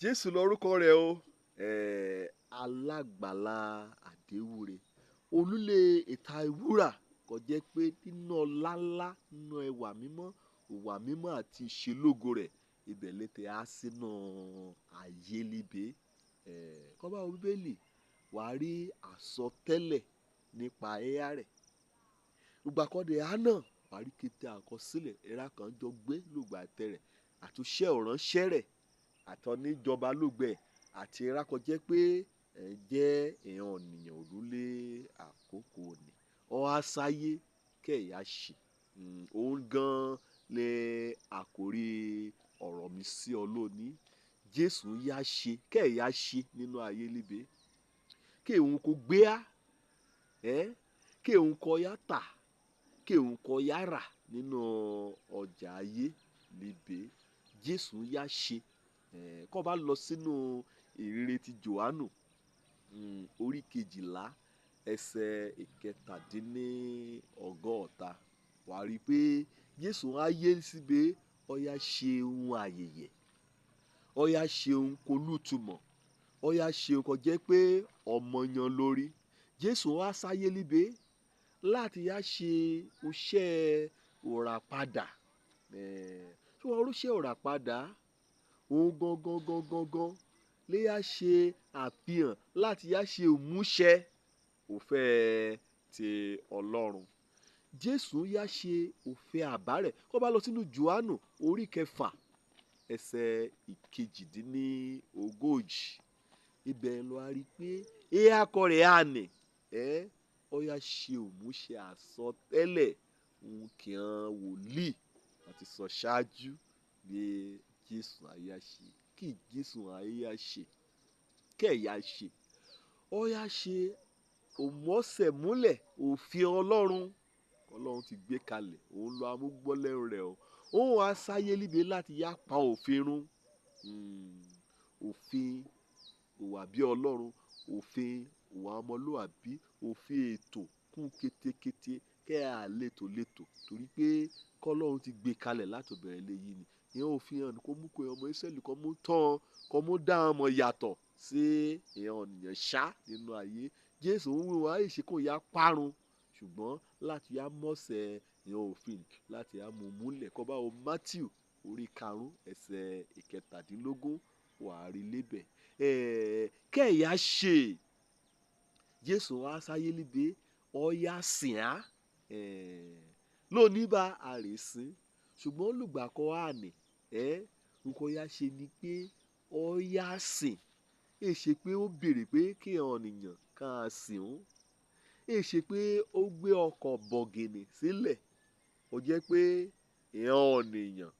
Jésù lórúkọ rẹ̀ o. Alágbàlá àdéwúre olúlé ìta ìwúrà kò jẹ́ pé nínú ọlá ńlá, nínú ẹwà mímọ́, ìwà mímọ́ àti ìṣelógo rẹ̀, ibẹ̀ létè á sínú ayé líbe. Kọ́ bá wo Bíbélì, wàá rí àsọtẹ́lẹ̀ nípa ẹ̀yà rẹ̀. Ìgbàkọ̀dé àná wàá rí kété àkọsílẹ̀ ẹ̀rá kan jọ gbé lùgbà tẹ̀ rẹ̀, àtúnṣe ọ̀ránṣẹ́ rẹ̀, àtọ́níjọba lùgbẹ̀ àti ẹ̀rá kan jẹ́ pé ẹ̀ jẹ́ èèyàn ènìyàn òrùlé àkókò ni. Ọ á sáyé kẹ̀yà ṣe. Òun gan lè àkórí ọ̀rọ̀ mi sí ọ lónìí. Jésù yá ṣe kẹ̀yà ṣe nínú ayé líbe. Kí òun kò gbé á, kí òun kò yá tà, kí òun kò yá rà nínú ọjà ayé líbe. Jésù yá ṣe. Kó bá lọ sínú ìrere ti Jòhánù, orí 12 ẹsẹ̀ 67, wà á rí pé Jésù á yé síbi ó yá ṣe ohun ayẹyẹ, ó yá ṣe ohun kolútùmọ̀, ó yá ṣe ohun kò jẹ́ pé ọmọ yan lórí. Jésù á sáyé líbe láti yá ṣe iṣẹ́ òràpadà. Ṣé wọ́n rúṣẹ́ òràpadà? Òun gangan gangan gan lè yá ṣe àfihàn láti yá ṣe ìmúṣẹ òfẹ́ ti Ọlọ́run. Jésù yá ṣe òfin àbá rẹ̀. Kó bá lọ sínú Jòhánù orí 6 ẹsẹ̀ 38, ibẹ̀ ló a rí pé ìyá akọ rẹ̀ á nì, ó yá ṣe ìmúṣẹ àsọtẹ́lẹ̀ ohun kí han wòlíì àti sọ ṣáájú bí Jésù á yá ṣe. Kí Jésù á yá ṣe, kẹ̀yà ṣe. Ó yá ṣe òmọ́sẹ̀múlẹ̀ òfin Ọlọ́run. Ọlọ́run ti gbé kalẹ̀, òun lọ amúgbọ́lẹ̀ rẹ̀ o. Òun á sáyé líbe láti yá pa òfin run. Òfin ìwà bí Ọlọ́run, òfin ìwà ọmọlúwàbí, òfin ètò kún kétékété kẹ́ à létòlétò torí pé k'Ọlọ́run ti gbé kalẹ̀ láti bẹ̀rẹ̀ ilé yìí ni. Ìyẹn òfin hàn kó mú kó ọmọ Ísírẹ́lì kó mú tán, kó mú dá ọmọ yàtọ̀ sí ìyẹn ènìyàn ṣá nínú ayé. Jésù ń wí wá ìṣe kó yá parun, ṣùgbọ́n láti yá mọ́sẹ̀ ìyẹn òfin láti yá mú múlẹ̀. Kó bá wo Matthew orí 5 ẹsẹ̀ 17, wà á rí lébẹ̀. Kẹ̀yà ṣe. Jésù wá sáyé líbe, ó yá sìn á. Lónìí bá a rè sín, ṣùgbọ́n olùgbàkọ á nì, nǹkan yá ṣe ni pé ó yá sìn. È ṣe pé ó béèrè pé kí ènìyàn kan sìn òun. È ṣe pé ó gbé ọkọ̀ bọ̀gìnì sílẹ̀. Ó jẹ́ pé ènìyàn,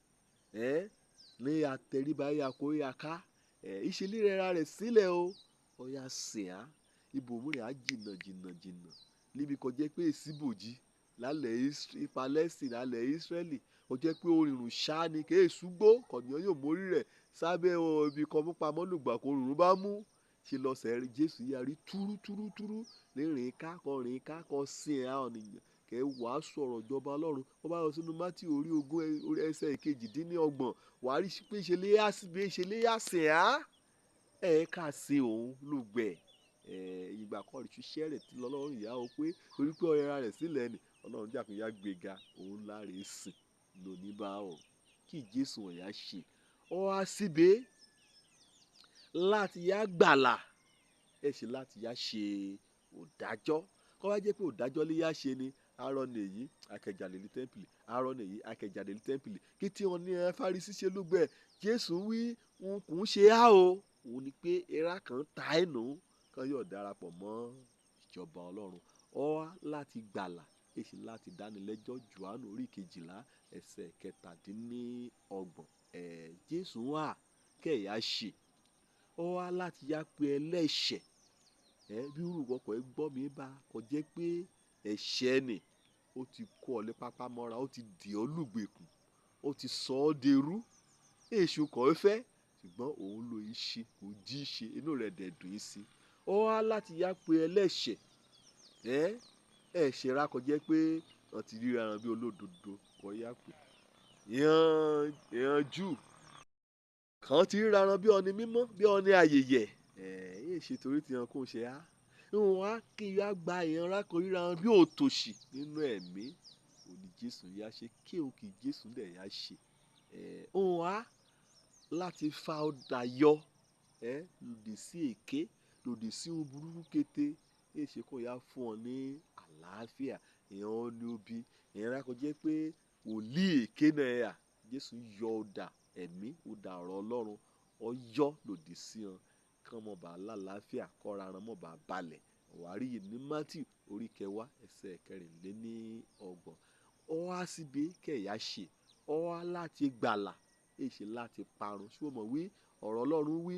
ní atẹríba ya kó ya ká. Ìṣe rẹra rẹ̀ sílẹ̀ o. Ó yá sìn á. Ibòmíràn rẹ̀ á jìnnà jìnnà jìnnà. Níbi kò jẹ́ pé èsíbòjì lálẹ́ Palestine, lálẹ́ Israeli. Ó jẹ́ pé orìrùn ṣá ni kì í ṣúgbó, kọ̀nìyàn yóò mórí rẹ̀ sábẹ́ ibi kan mú pamọ́ lùgbà kó orùn bá mú. Ṣe lọ sẹ́rí Jésù yá rí túrú túrú túrú lè rìn ká kọ rìn ká kọ sin ẹ̀ ènìyàn kẹ́ wàásù ọ̀rọ̀ ìjọba Ọlọ́run. Ó bá lọ sínú Matthew orí 20 orí ẹsẹ̀ 28, wà á rí pé ṣe lè yá sí, bí ṣe lè yá sìn á. Ẹ ká sin òun lùgbẹ̀. Ìgbà kan rí ṣiṣẹ́ rẹ̀ tí Ọlọ́run yá o pé torí pé ó rẹra rẹ̀ sílẹ̀ ni Ọlọ́run jà kó yá gbéga, òun láre sìn lónìí bá ọ. Kí Jésù ọ̀yà ṣe. Ó wá síbí láti yá gbàlà, ẹ ṣe láti yá ṣe òdájọ́. Kó bá jẹ́ pé òdájọ́ lè yá ṣe ni, Aaroni èyí, akẹjàlè ní tẹ́ḿpìlì. Aaroni èyí, akẹjàlè ní tẹ́ḿpìlì. Kí tí wọ́n ní ẹ Farisí ṣe lúgbẹ̀. Jésù wí, òun kò ń ṣe á o. Òun ni pé ẹ̀rá kan ta ẹnu kan yóò darapọ̀ mọ́ ìjọba Ọlọ́run. Ó wá láti gbàlà, ẹ ṣe láti dánilẹ́jọ́. Jòhánù orí 12 ẹsẹ̀ 27. Jésù wà kẹ̀yà ṣe. Ó wá láti yá pé ẹlẹ́ṣẹ̀. Bí irú ọkọ̀ ẹ gbọ́ mi bá kò jẹ́ pé ẹ̀ṣẹ̀ ni. Ó ti kó ọ lé pápá mọ́ra, ó ti dì ọ́ lùgbèkùn, ó ti sọ ọ́ derú. Èṣù kò fẹ́, ṣùgbọ́n òun ló ń ṣe, kò jí ṣe, inú rẹ̀ dẹ̀ dùn í sí. Ó wá láti yá pé ẹlẹ́ṣẹ̀. Ẹ̀ṣẹ̀ rà kò jẹ́ pé wọ́n ti ríra wọn bí olódodo kò yá pé. Ìyẹn Júù Kàn ti ríraran bí ọni mímọ́ bí ọni ayẹyẹ ẹ̀ ṣe torí ti hàn kó ṣe á òun á kí ya gba èèyàn rákò ríraran bí òtòṣì nínú ẹ̀mí òní Jésù yá ṣe kí òun kì í Jésù dẹ̀ yá ṣe. Òun á láti fa ọ̀dà yọ lòdì sí èké lòdì sí ohun burúkú kété èyí ṣe kó yá fún ọ ní àlàáfíà. Èèyàn ní obi èèyàn rákò jẹ́ pé wòlíì èké náà yà Jésù yọ ọ̀dà ẹ̀mí ọ̀dà ọ̀rọ̀ Ọlọ́run ọ yọ lòdì sí wọn kán mọ̀ bá lálàáfíà kọ́ra ran mọ̀ bá balẹ̀. Wàá rí yìí ní Mátíù orí kẹwàá ẹsẹ̀ 34. Ọ wá síbi kẹ̀yà ṣe ọ wá láti gbàlà èyí ṣe láti parun. Ṣé o mọ̀ wí ọ̀rọ̀ Ọlọ́run wí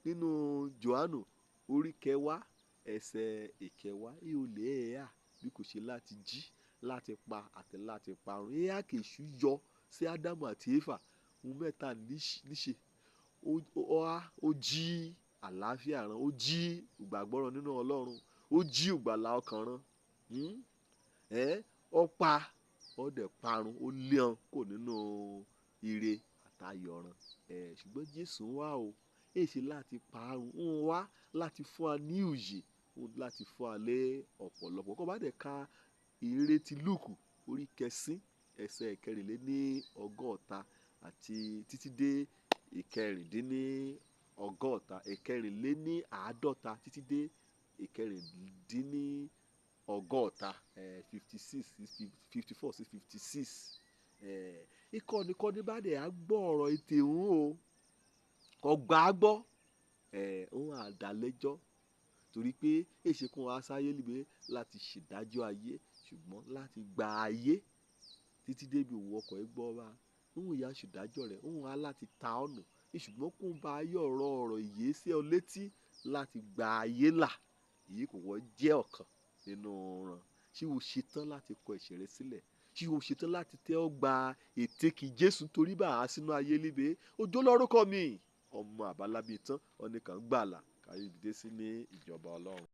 nínú Jòhánù orí kẹwàá ẹsẹ̀ ìkẹwàá ìhò lè ẹ̀yà bí kò ṣe láti jí láti pa àti láti parun. Ẹ̀yà kèṣù yọ sí Ádámù àti Éfà ohun mẹ́ta níṣe ó jí àlàáfíà rán, ó jí ìgbàgbọ́ rán nínú Ọlọ́run, ó jí ìgbàlà ọkàn rán, ó pa ó dẹ̀ parun, ó lé wọn kò nínú ire àtayọ̀ rán. Ṣùgbọ́n Jésù wá o èyí ṣe láti parun, ń wá láti fún wa ní òye, láti fún wa lé ọ̀pọ̀lọpọ̀. Kó bá dẹ̀ ka ìrere ti Lúùkù orí kẹsín ẹsẹ̀ 64 àti títí dé 46, 54 títí dé 56, 56 54 sí 56. Ìkọ́ni kọ́ni bá dẹ̀ á gbọ́ ọ̀rọ̀ ètè òun o kò gbà á gbọ́ òun àdálẹ́jọ́ torí pé èsì kún wa sáyé líbe láti ṣèdájọ́ ayé ṣùgbọ́n láti gba ayé títí débi òun ọkọ̀ ẹ gbọ́ wa òun ìyá ṣèdájọ́ rẹ̀ òun á láti ta ọ̀nà ṣùgbọ́n kó bá ayé ọ̀rọ̀ ọ̀rọ̀ ìyè sí ọ létí láti gba ayé là. Èyí kò wọ́n jẹ́ ọ̀kan nínú wọn. Ṣé o ṣetán láti kọ ẹ̀ṣẹ̀ rẹ sílẹ̀? Ṣé o ṣetán láti tẹ́ ọ gba ète kí Jésù torí bá a sínú ayé líbe? Òjò lórúkọ mi ọmọ àbálábí tán ọ̀nìkan gbàlà káyé ìdílé sí ní ìjọba Ọlọ́run.